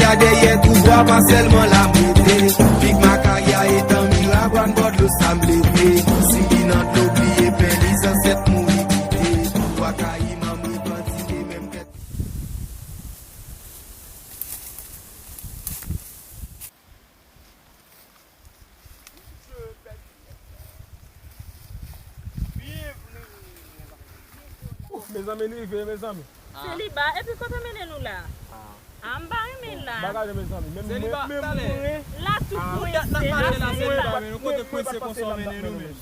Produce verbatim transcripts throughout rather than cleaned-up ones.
Ya dèyè tou bwa pa sèlman la m rete. Big Makaya etan Miragwàn bò dlo sa m leve. Si m vin nan dlo bliye pè li zansèt mouri kite. Bwa Kayiman m repantike menm tèt. Ouf, mezanmi, n rive, mezanmi. Seliba, epi kote mennen nou la? A, m pa renmen la. Bagay yo, mezanmi. Menm mwen, menm mwen. La tou kwense, la seliba.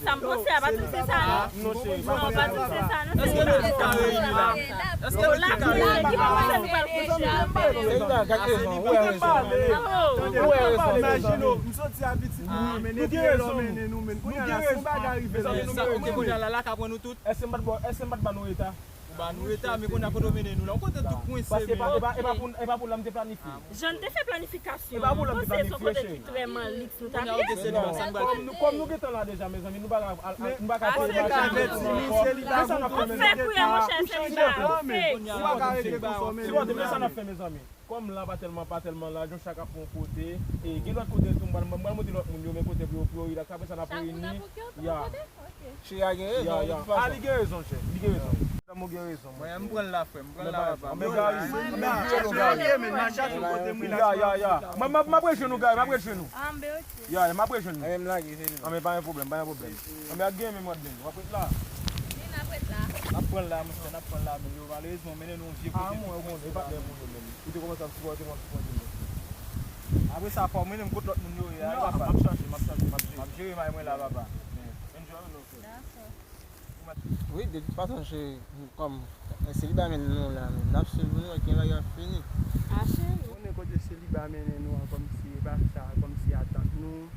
Sa m panse a pa tout se sa, non. Non, cheri, non, pa tout se sa, non, seliba. Èske nou te ka reyini la? Èske nou te ka reyini la? Seliba, gad rezon, ou wè rezon. Ou wè rezon. Imajine w, m soti a pitit mwen, men epi lè w mennen nou, men kounye a la, si yon bagay rive la. Sa, ok, kounye a la, la ka pran nou tout. Èske m pa t ba, èske m pa t ba nou eta? Ou ba nou eta, men kounye a kote w mennen nou la, yon kote tout kwense, men. Paske e pa, e pa, e pa pou, e pa pou la m te planifye. Jan n te fè planifikasyon an, m panse se yon kote ki vrèman liks nou t ap ye. Kòm nou, kòm nou gentan la deja, mezanmi, nou pa ka, nou pa ka peye machin. Kisa n ap fè, mezanmi? Ou pa ka regle konsa, men. Kisa n ap fè, mezanmi? Kòm la pa tèlman, pa tèlman laj, nou chak ap yon kote. E gen lòt kote tou, m pral, m pral montre lòt moun yo, men kote pou yo, pou yo rilaks. Apre sa, n ap reyini. Ya. Cheri a gen rezon, de tout fason. A, li gen rezon, chè. Li gen rezon. Madanm ou gen rezon, monchè. Mwen, m pran l la, frè m. M pran l la, papa. Anben, Gary. Mwen, m chache nou, Gary. Mwen, m chache nou kote mwen la. Ya, ya, ya. Mwen, m ap, m ap rejwenn nou, Gary. M ap rejwenn nou. Anben, ok. Ya, ya, m ap rejwenn nou. Anben, m lage, se nou. Anben, pa gen pwoblèm, pa gen pwoblèm. Anben, ak gen men m ap jwenn nou. W ap ret la. Wi, n ap ret la. N ap pran l la, monchè, n ap pran l la, men yo, malerezman, mennen nou yon vye kote. A, mwen, mwen, e pa de moun yo menm. Ou te kòmanse ap sipòte m, ap sipòte m. Apre sa, fò mwen menm kot lòt moun yo ye a, papa. M ap chache, m ap chache, m ap jere. M ap jere may mwen la, papa. Men, enjoy nou, frè. Dakò. Wi, de tout fason, cheri, kòm, e, seliba mennen nou la, men n ap swiv nou, gen bagay ap fini. A, cheri. Ou konnen kote seliba mennen nou an, kòmsi e pa sa, kòmsi atant nou,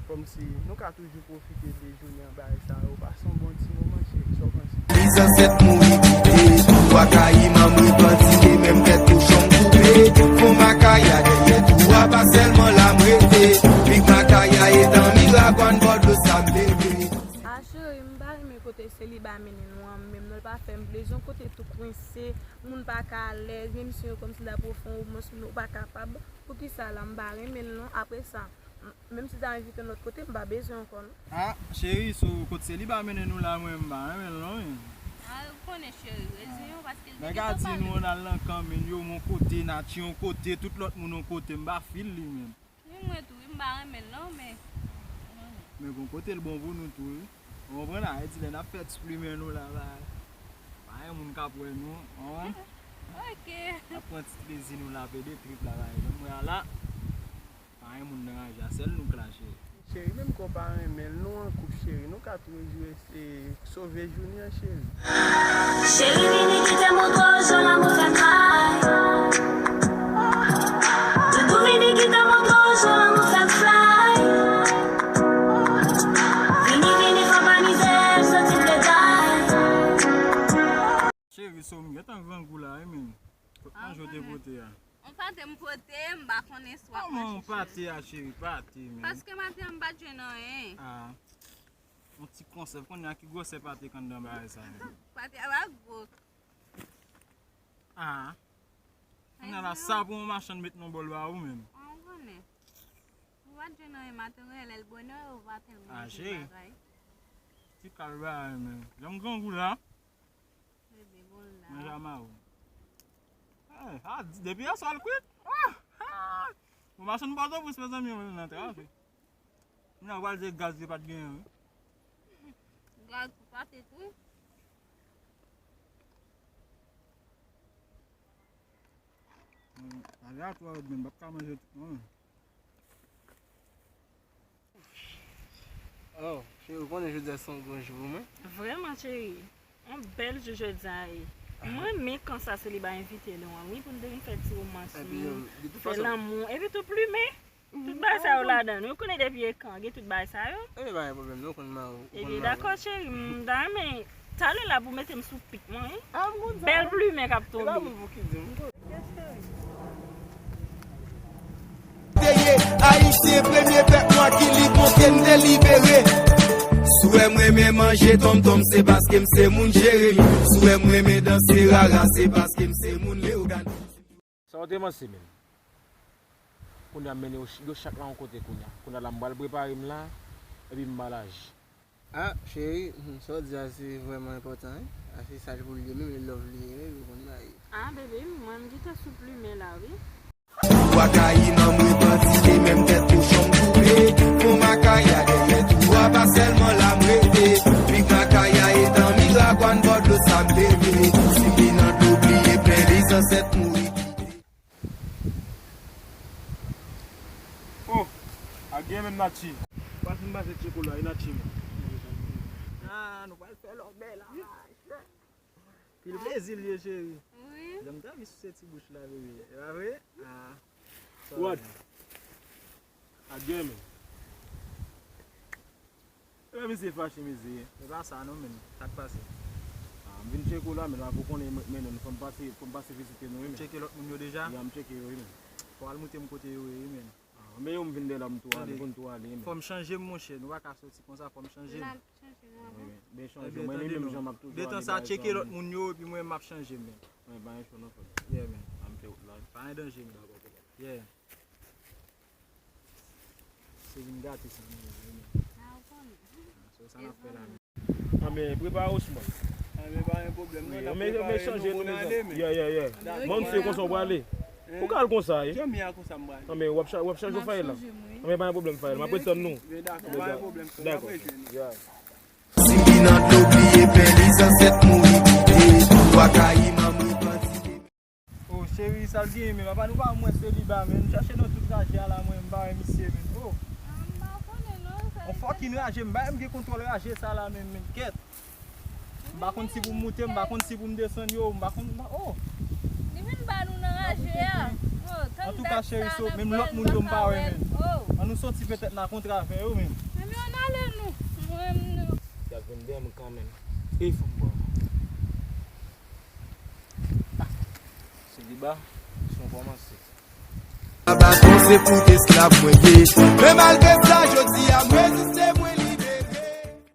kòmsi nou ka toujou pwofite de jounen an, bagay sa yo. Pase yon bon ti moman, cheri, sa w panse? Li zansèt mouri kite, Bwa Kayiman m repantike, menm tèt kochon m koupe. Fon Makaya dèyè tou a, pa sèlman la m rete. Big Makaya etan Miragwàn bò dlo sa m leve. A, cheri, m pa renmen kote seliba mennen nou an menm non, l pa fè m plezi. Yon kote tou kwense, moun pa ka alèz, menm si yo kòmsi l ap ofri w, ou pa kapab. Poukisa la, m pa renmen l non. Apre sa, m, menm si ta envite m lòt kote, m pa bezwen ankò non. A, cheri, sou kot seliba mennen nou la, mwen, m pa renmen l non, wi. A, ou konnen, cheri, reziyen w paske l te gentan pale. Nèg a di nou ann al nan kanmenn yo, m yon kote, Naty yon kote, tout lòt moun yon kote, m pa feel li menm. Wi, mwen tou, wi, m pa renmen l non, men. Men gon kote l bon pou nou tou, wi. Ou konprann? Ayiti, lè n ap fè ti plimen nou la, pa, pa gen moun k ap wè nou, an. Ok. N ap pran ti plezi nou la, pede trip la, pa egzanp, mwen la, pa gen moun nan raje a, sèl nou k la, cheri. Cheri, menm ke w pa renmen l, nou an koup, cheri, nou ka toujou eseye sove jounen an, cheri. Cheri, vini kite m montre w jan lanmou fè m fly. Doudou, vini kite m montre w jan lanmou fè m fly. Vini, vini, fò pa mize, m soti plede. Cheri, so m gentan grangou la, wi, men. Kot manje w te pote a? On pate m pote, m pa konnen si w ap manje, cheri. Kòman on pate a, cheri? Pate, men. Paske maten an m pa t jwenn anyen. A. On ti konsèv, konnen a ki gwosè pate k anndan bagay sa, men. Pate a pa gwo. A. Kounye a la, sa pou yon machann met nan bòl ba ou menm. An, ou konnen. Ou pa t jwenn anyen maten, lè l bonè, ou pa tèlman jwenn bagay. Ti kal bagay, men. Jan m grangou la. Bebe, bon la. Manje a mawon. Eh, a, depi yèswa l kwit. Ah, ah. Bon, machann Pòtoprens, mezanmi, yo nan trafik. Kounye a, w pral di gaz li pa t genyen, wi. Gaz pou pase tou. Hmm, ale a twa rèd menm, m p ap ka manje tout non. Oh, cheri, ou konnen jodi a se yon gran jou pou mwen. Vrèman, cheri. Yon bèl jou jodi a ye. M renmen kan sa seliba envite nou an, wi, pou n te vin fè ti womans nou, fè lanmou. Epi tou plimen. Tout bagay sa yo ladan l. Ou konnen depi e kan, gen tout bagay sa yo. Ebyen, pa gen pwoblèm, non, ou konn mari w, ou konn mari w. Ebyen, dakò, cheri, m ta renmen talè la pou mete m sou pik mwen, wi. Ah, m konn sa. Bèl plimen k ap tonbe. E pa moun pou ki di m. Te ye Ayisyen, premye pèp nwa ki lib, montre m delibere. Si w wè m renmen manje tonmtonm, se paske m se moun Jeremi. Si w wè m renmen danse rara, se paske m se moun Leyogàn. Sa w te panse menm? Kounye a m mennen yo ch-, yo chak nan yon kote kounye a. Kounye a la m pral prepare m la, epi m ba l aji. Ah, cheri, hmm, sa w di a se vrèman enpòtan, wi. A se saj pou l ye menm, e love li ye, wi, ou konn bagay yo. Ah, baby, mwen m gentan sou plimen la, wi. Bwa Kayiman m repanti, e menm tèt kochon m koupe. Fon Makaya dèyè tou a, pa sèlman la m rete. Big Makaya etan Miragwàn bò dlo sa m leve. Si m vin nan dlo bliye plen, li zansèt mouri kite. Oh, a gen menm Natchi. Pase m pase tcheko la, e Natchi menm. Ah, nou pral fè lòbèy la. Pil plezi l ye, cheri. Wi. Jan m t anvi souse ti bouch la, bebe. E pa vre? Ah. What? A gen menm. Epa misye fache, mesye. E pa sa non, menn. Sa k pase? Ah, m vin tcheke w la, menn, paske w konnen, menn, fò m pase, fò m pase vizite nou, wi, menn. Tcheke lòt moun yo deja? Ya, m tcheke yo, wi, menn. Fò w al montre m kote yo ye, wi, menn. Ah, men yo m vin de la, m tou ale, pou n tou ale, menn. Fò m chanje m, monchè. Nou pa ka soti konsa, fò m chanje m. N ap chanje nou, wi, menn. Ben, chanje w. Mwen menm, menm jan m ap toujou ale. Detan sa, tcheke lòt moun yo, epi mwen, m ap chanje m, menn. Mwen pa gen cho non, frè. Yeah, menn. A m fè wout la. Pa gen danje, menn. Yeah. Se vin gate sa nou ye la, wi, menn. Ah, ou konnen. Ah, so sa n ap fè la, menn. Ah, men prepare w, Osman. Ah, men pa gen pwoblèm, non, n ap prepare nou pou n ale, menn. Yeah, yeah, yeah. Dakò. Bon, m se konsa w prale. Ou ka al konsa, wi. Jòmi a konsa m prale. Ah, men w ap cha-, w ap chanje fayèl la. Ah, men pa gen pwoblèm, fayèl. M ap ret tann nou. Men dakò, pa gen pwoblèm, frè. N ap rejwenn nou. Yeah. Si m vin nan dlo bliye plen, li zansèt mouri kite. Bwa Kayiman m repanti. Oh, cheri, sa l genyen menm? Apa nou pa wè mwen seliba, menn? M chache nan tout raje a la, mwen, m pa wè misye, menn. Oh. Ah, m pa konnen non, sa. On fòkin raje, m pa menm gen kontwòl raje sa la, menm, menn. Kèt. M pa konn si pou m moute, m pa konn si pou m desann yo, m pa konn, m pa, oh. Li vin ba nou nan raje a. Oh, antouka, cheri, so, menm lòt moun yo m pa wè, menn. Oh. An nou soti petèt nan kontravè yo, menn. Menm yo n ale nou. Mwen, nou. Y ap vin dèyè m kanmenm. Ey, fanm bwa. Seliba, misyon kòmanse. Baton se pou esklav mwen ye. Men malgre sa, jodi a m reziste,